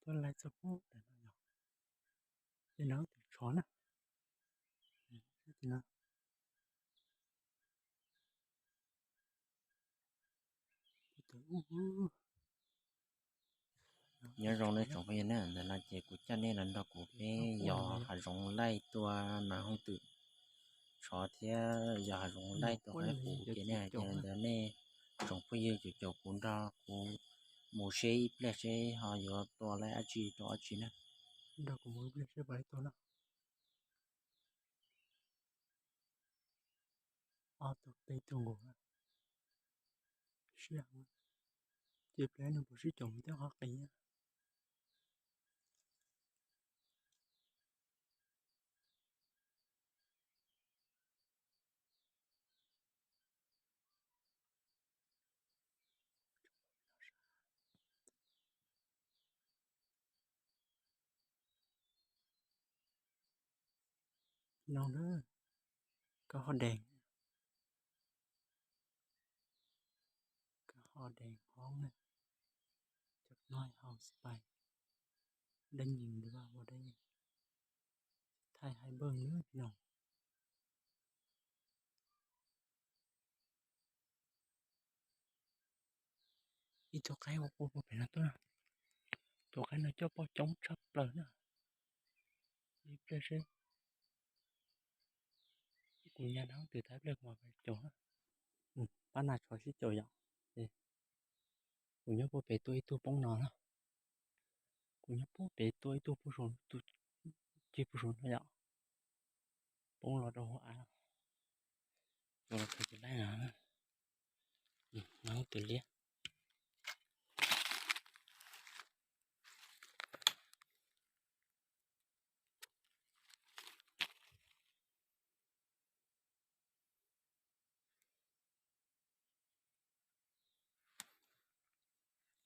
tuaj laij txog pub ntawm no yog, ces nrog tus tshov na. Nyob zoo nej tsoom phooj ywg na, ntawm no ces kuv coj nej los nrog kuv peb yos hav zoov laij tua nas hooj twm tshov thiab yos hav zoov laij tua qaib qus ces nej hais tias ntawd nej tsoom phooj ywg caum caum kuv nrog kuv mus seb ib pliag seb ho yuav tua laij dab tsi rau dab tsi na. Nrog kuv mus ib pliag seb puas laij tua na. Ob tug peb tug nkaus, siab heev. Ces pliag no puas sib caum mus thiab qhov qis. No na, kab ho dees, kab ho dees hoob na, cov no hau spy, dab nyeeg dua ua dab nyeeg, thaij haib npawg no. Ib tug qaib ua quaj puag pem no tuaj, tus qaib no coj poj coob tshaj plaws na. Ib pliag seb, kuv nyas nas hooj twm tau ib pliag kuv mam caum. Pab nas tshov sib caum yom. Kuv nyob puag pem tua ib tug poob no na. Kuv nyob puag pem tua ib tug poob saum, tus cig poob saum no yom. Poob los rau hauv av, tua los khaws tsis laib no. Nas hooj twm liab.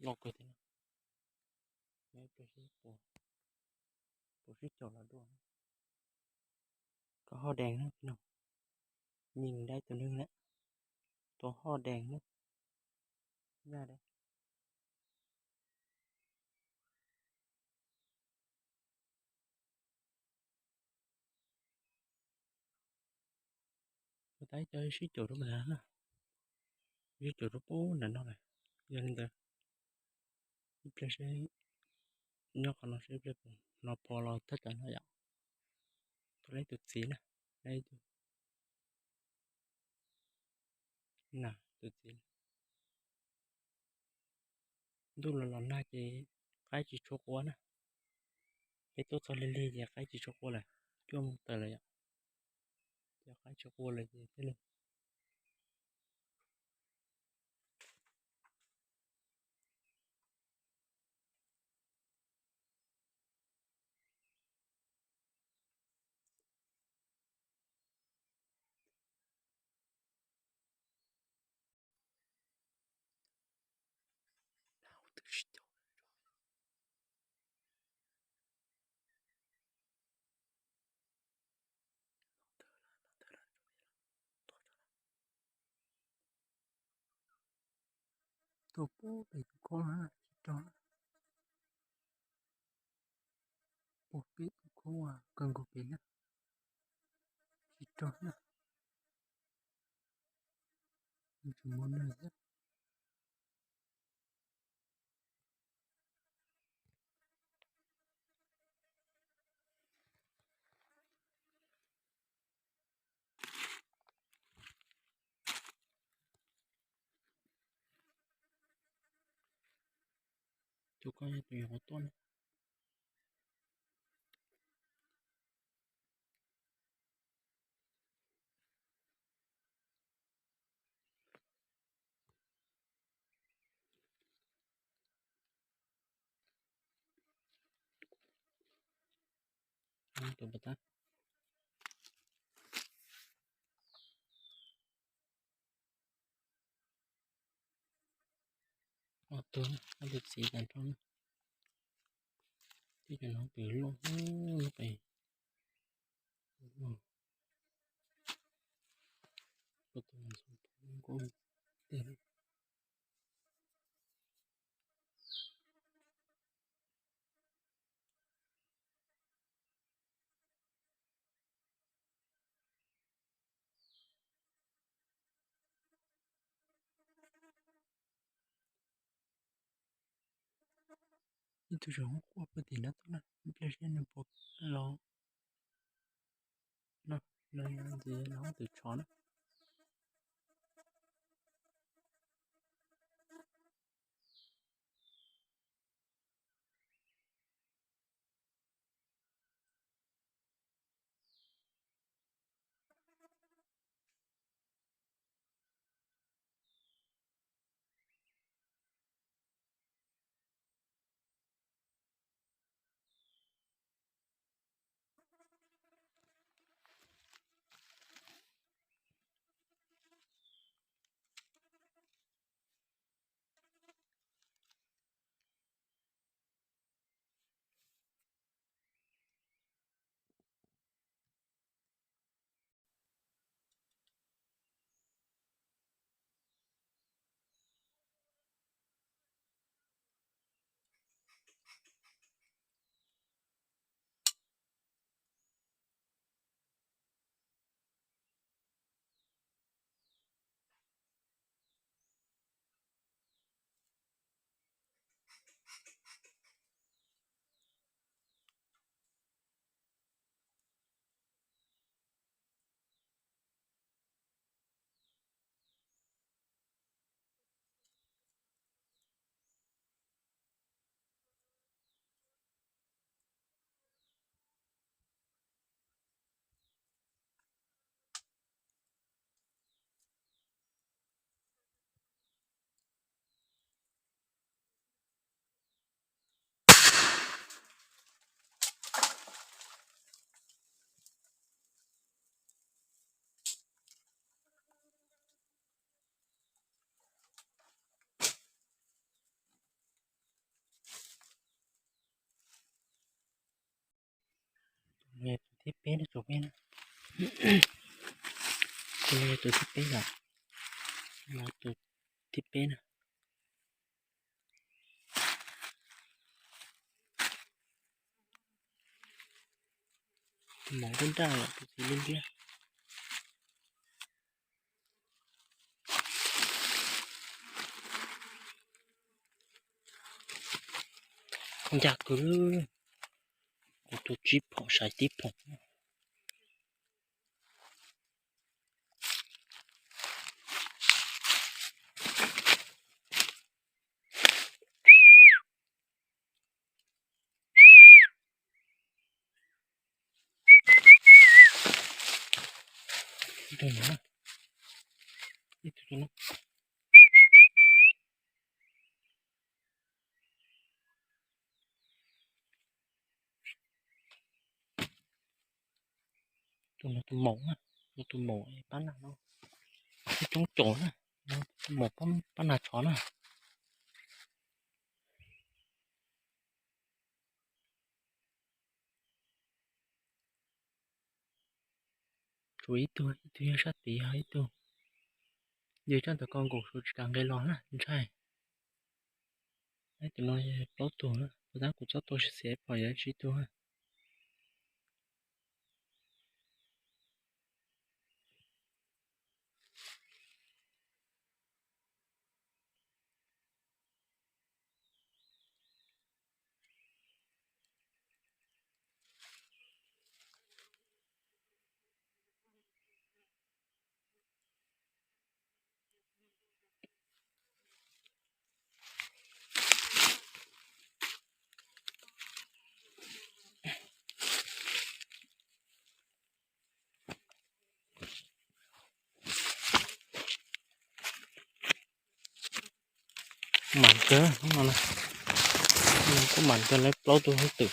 Loj kawg thiab. Puas sib caum los dua. Kab ho dees na, nyeeg dai tus neeg na, tus ho dees na. Yaj dai. Ua tais cov sib caum rau na, sib caum rau pub ntawm no lawm. Yog li ntawd, ib pliag seb, nyob qhov no seb ib pliag no pog los thaj tsam no yom. Tus leb tus txiv na, leb tus, na tus txiv. Ntuj los los nag ces qaib tsis tshua qua na. Peb tuaj txog lig lig ces qaib tsis tshua qua lawm, cuaj moos tawm lawm yom. Ces qaib tsis qua lawm ces thiaj li Tuaj pub pem tus khoob na, tsis rog na. Puag pem tus khoob uas kawg nkaus pem na, tsis rog na. Tsis muaj neeg thiab. Tus ko yog tus nyuam qhuav tuaj na. Tus puas tab. Ob tug, ob tug txiv tag nrho. Tib cov no pem loj loj pem. Tus no nkauj tiag. Ib tug tseem quaj puag tim no tuaj na, ib pliag seb nws puas los no. Nws ntxiv nws hoob twm tshov na. Tus thib peb na, tus peb na. Tus no yog tus thib peb yom. No tus thib peb na. Tus mov nraj nraj yom, tus txiv liab liab. Ncaj kawg, kuv tus tsib phaum sai tib phaum. Ib tug no, ib tug no. Tus no tus maum na, no tus maum pab nag no, ib coob caum na, tus maum pab nag tshov na. Tshuav ib tug, ib tug yog sab tid, yog ib tug yog sab ntawm ko nkaus, suav tsis kam nqes los na ntshai. Ib tus no plaub tug na, puas tab kuv txob tua xiav xiav pom yog tsib tug na. Mam kawg hnub no na, kuj mam kawg, lawv plaub tug hoob twm.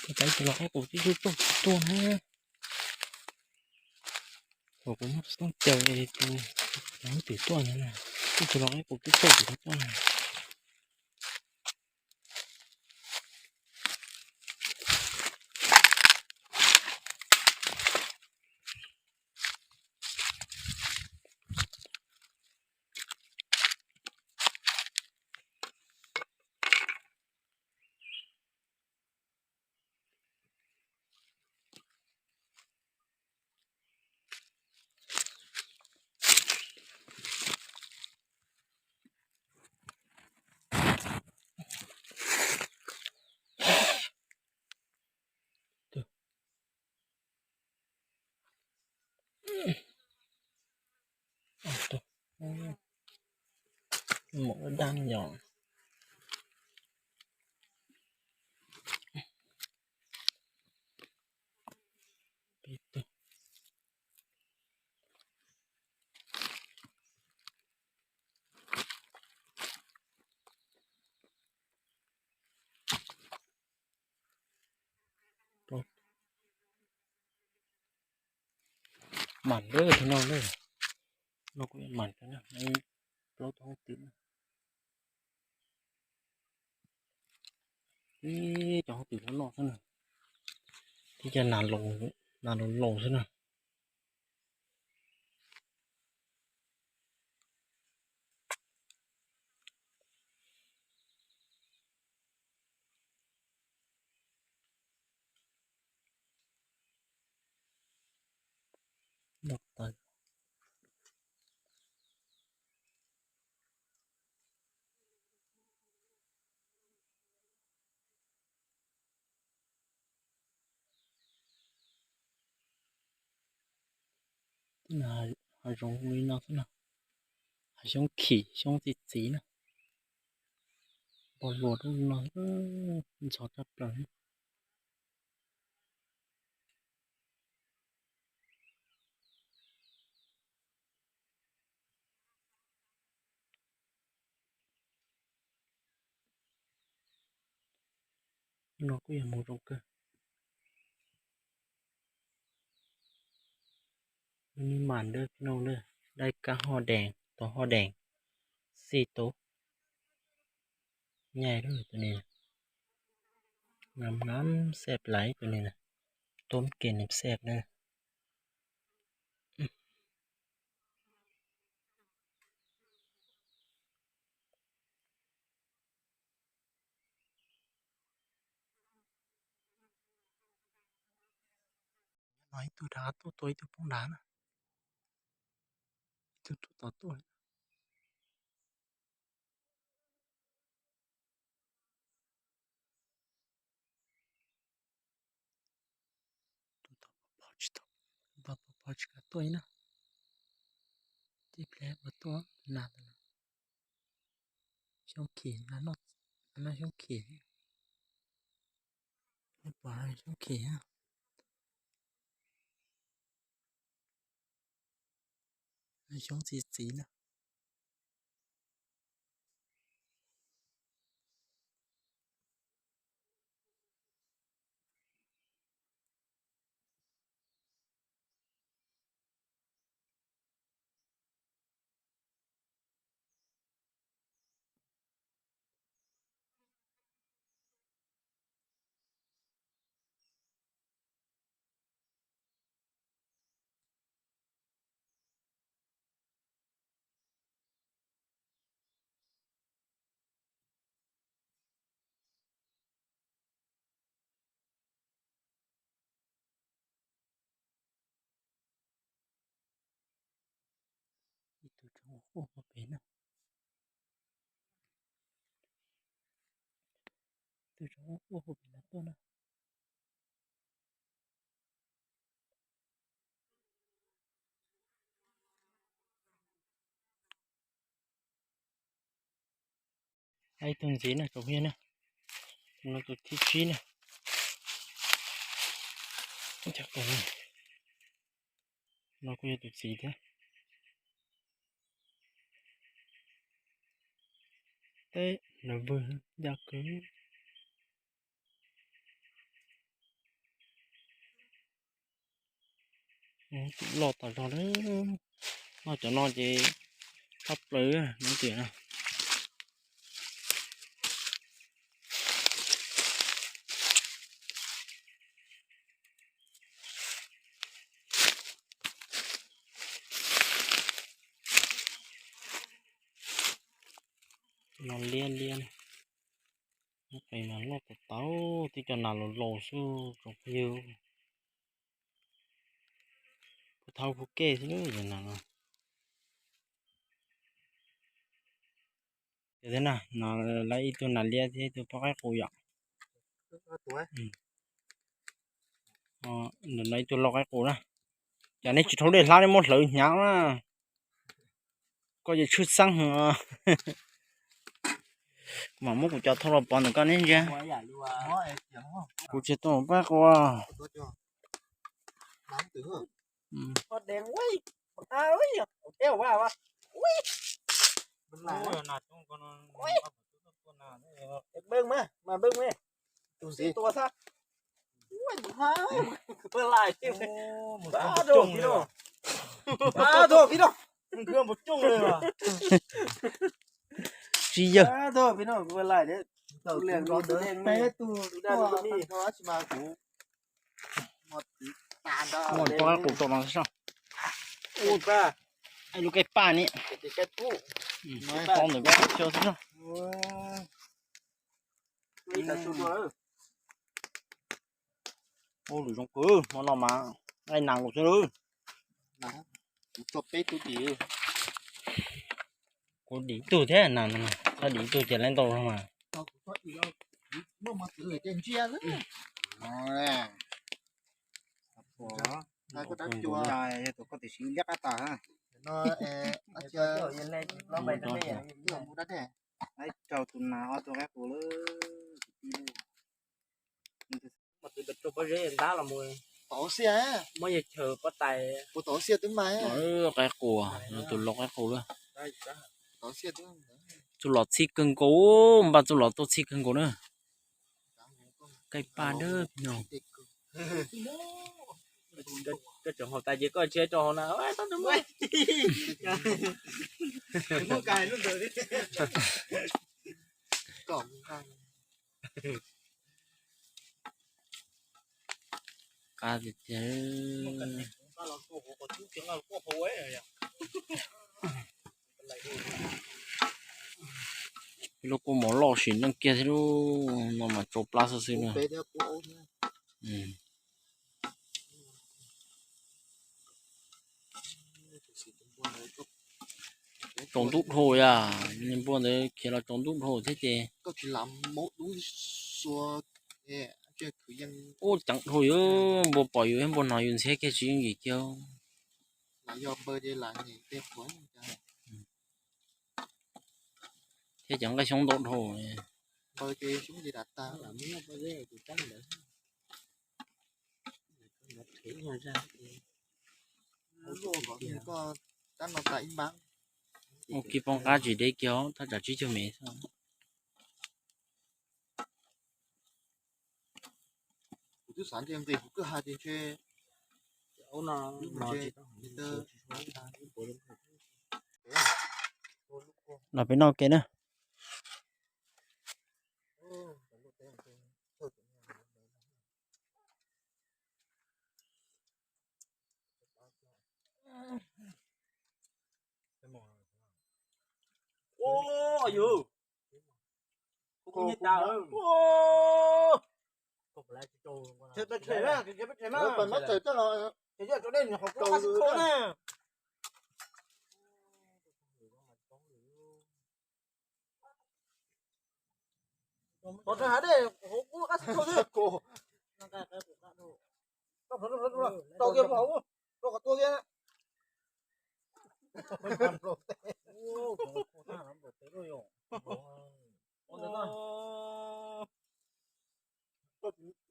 Kuv cov tus los qaib qus twb tuaj tsis tuaj na. Thaum kuv muab xov tooj caws tus hoob twm tuaj ntag na, kuv tus los qaib qus twb tuaj tsis tuaj na. Mus dab yom. Mam lawm no lawm, no kuv mam lawm na, plaub tug hauj twm. Ib cov hauj twm loj loj xwb na, tib cov nas laus laus xwb na. Hav zoov li no xwb na, hav xyoob khim xyoob txiv txiv na, npog luas rau no, ntxhov tshaj plaws. No kuj yog mus zoo kawg. Ni mam lawm no lawm, dai kab ho dees, tau ho dees, xij tau. Nyaj lawm tus ni, ngam ngam xej plais tus ni, tub kev nws xej na. No ib tug rov qab tuaj tua ib tug poob nrad na, ib tug tuaj tom tuaj. Tus tom pov tsis tau, tus tom pov tsis kam tuaj na. Tib pliag puas tuaj na. Xyoob khim, noj xyoob khim, pom xyoob khim. Xyoob txiv txiv na. Ib tug tsob quaj quaj pem na. Ib tug tsob quaj quaj pem no tuaj na. Ib tug ntxiv na, tsoom phooj ywg na, tus no tus thib tsib na. No kuj yog tus txiv thiab. Teb lawv vwg ncaj kawg. Loj tas zog na, noj cov no ces tshaj plaws no tiag na. No liab liab, no loj tas tas, tib cov nas laus laus xwb tsoom phooj ywg. Kuv thau kuv ke xwb lub nas no. Ces thiab na, no lawv ib tug nas liab thiab ib tug poj qaib qus yom. No ib tug lau qaib qus na. Cas nej tsis rhaub dej hlab nej muab hlawv hnyav na. Koj ces tshwj xeeb heev. Mam muab kuv cov thau los pov ntawm koj neb ntsia. Kuv tsis tau pab qua. Tsis yawg. Ua rau qub tau no sab. Lub kaij paj ni. Tau ntawm koj xyov xwb. Ua lwm zoo kawg hmo no mas nqaij nas nkaus xwb. Kuv dim ib tug thiab, nas no, txhob dim ib tug ces lawv ntau mas. Yog tus koj tiam sis liab qab tas. Rau tus nas ob tug qaib qus lawm. Mas tus pov zeb ntab los mus tov xiab, muab yawg chaw pob tais, kuv tov xiab twb mas qaib qus, tus lau qaib qus lawm. Tus los txhij kawg nkaus, npaj tus los tuaj txhij kawg nkaus na. Kaij paj dawb no. Koj tseem haus tas ces koj tsis tso hauv na. Qab tiag tiag. Ib lub kua mov loj sim neej kiag thiab lub no mas tsau plab xwb xwb na. Tsaus ntuj dhau yam, npua ntawd khiav los tsaus ntuj dhau thiab ces. Ub, ceev dhau yam, npua pom yus thiab npua hnov yus ntxhiab kiag tsis yooj yim kiag. Thiab cov nqaij xyoob ntau dhau. Ua kiag poob qab tsis deb kiag, thaj tsam tsib caug mev xwb. Los peb noj ke na.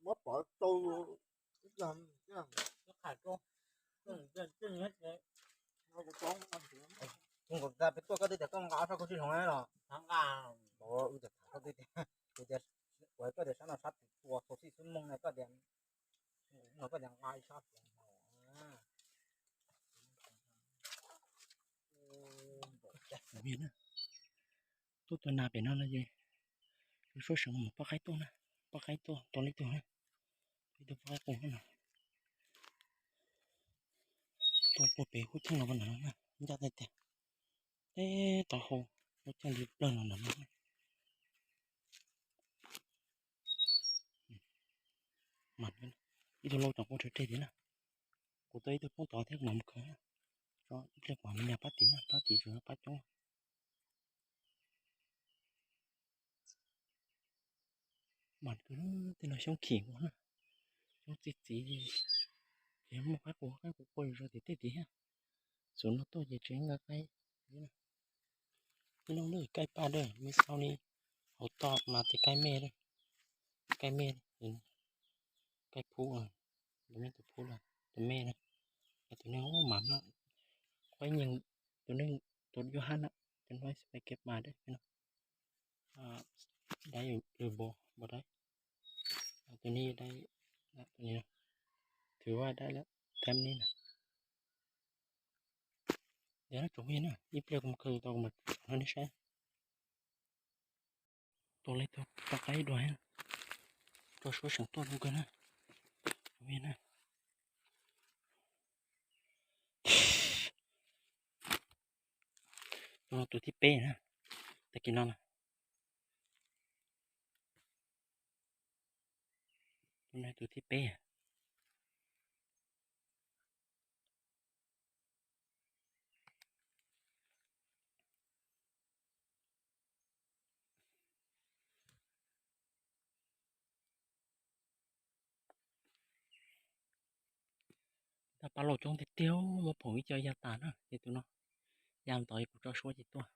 Muab pov tau ib plag. Peb tuaj koj twb tias koj nqa ob sab koj sib hloov los. Wb tias koj tias, koj tias sab no sab tus tua txhua txhij xwb moog na, koj tias, koj tias nqa ib sab. Tuaj tua nas pem no no ces, suab seev mus poj qaib tuaj na, poj qaib tuaj tua leej twg na, leej twg poj qaib qus na. Tuaj puag pem hub cheej los ntawm no na, ncaj tiag tiag. Teb tau hau, hub cheej li plawg los ntawm no. Mas ib tug lau tseem quaj rhe rhe thiab na. Kuv tua ib tug poob tod thiab kuv mam mus khaws. Tso ib pliag kuv mam mus nyas pab tim na, pab tim tsuas yog pab coob. Mas tej no xyoob khim ua na, xyoob txi txiv, ces muaj qaib qus, qaib qus qua zog tim tej tid thiab. Xub no tuaj ces tseem nqa qaib. Ib lub lwm kaij paj dawb, me xau li Hauv toj mas tej kaij mej, kaij mej, kaij phub, tus mej tus phub los tus mej na, tus neeg ub mas no, qhuaib nyeeg, tus neeg tus yuav hab na, tus no xav pais kev mas deb no, dai lwm npua npua dai, tus ni dai, tus ni, thwv vaj dai lawm, thab ni na. Yog no tsoom phooj ywg na, ib pliag kuv mus khaws tau kuv mam tso nej saib. Tua lawm tus poj qaib dua, tso suab tseem tuaj zoo kawg na. Tsoom phooj ywg na, tus no tus thib peb na, tag kis no na. Tus no tus thib peb. Tab pab laus coob tiag tiag, muab phoom ib co ya tas na, ces tus no ya ntawd kuv tso suab ces tuaj.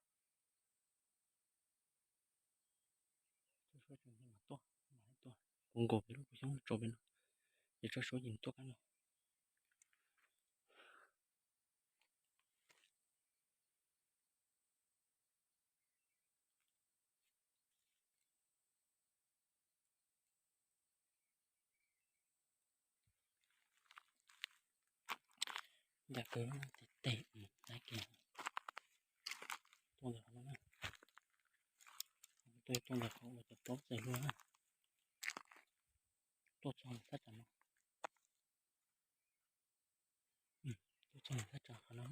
Kuv nkaus pem lub xyoob tso pem no, ces tso suab ces tuaj kab no. Ncaj kawg, tes tes tais kiag. Tuaj ntawm qhov no na, tuaj ntawm qhov uas cov plaub txais hlua na. Tuaj txog thaj tsam no, tuaj txog thaj tsam qhov no,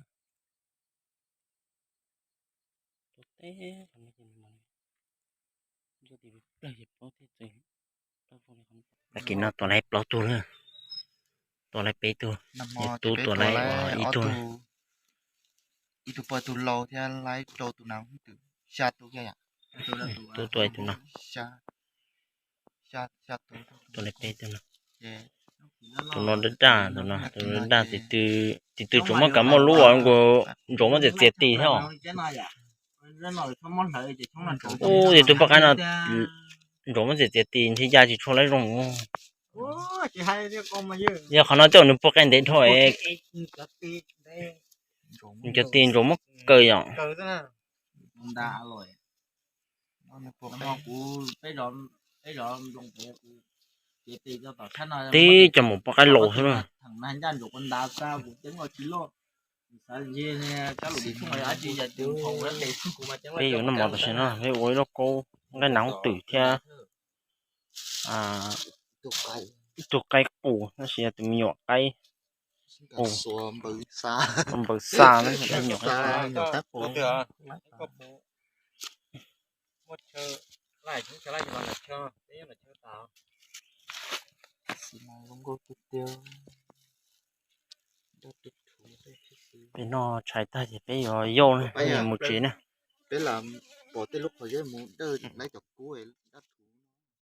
tuaj teb qhov no ces nws mam li ntsuab tim pawg ces plaub thiaj txais. Tag kis no tua laiv plaub tug lawm, tua laiv peb tug, tub tua laiv ib tug. Ib tug pog tus laus thiab laiv rau tus nas, xya tus kiag yom. Tub tua ib tug no, tua laiv peb tug no. Tus no daj daj, tus no daj daj, tiv tw tsuas muaj kav muaj lub uas nkaus ntsaum muab txiav txiav tis thiab os. Ub, tus poj qaib no ntsaum muab txiav txiav tis ntshe ya tsis tshua lawv zoo. Yog qhov no coj nws poj qaib ntev dhau, nws cov tis ntsaum muab kaw yom. Tib cov mus poj qaib laus xwb na. Peb yuav noj mov tam sim no, peb ua ib lub kaub nqaij nas hoob twm thiab ib tug qaib qus, tab sis yog tus me nyuam qaib qus, npawg xa, me nyuam qaib qus. Peb noj tshais tag ces peb yuav yauj na, peb yuav mus tsev na.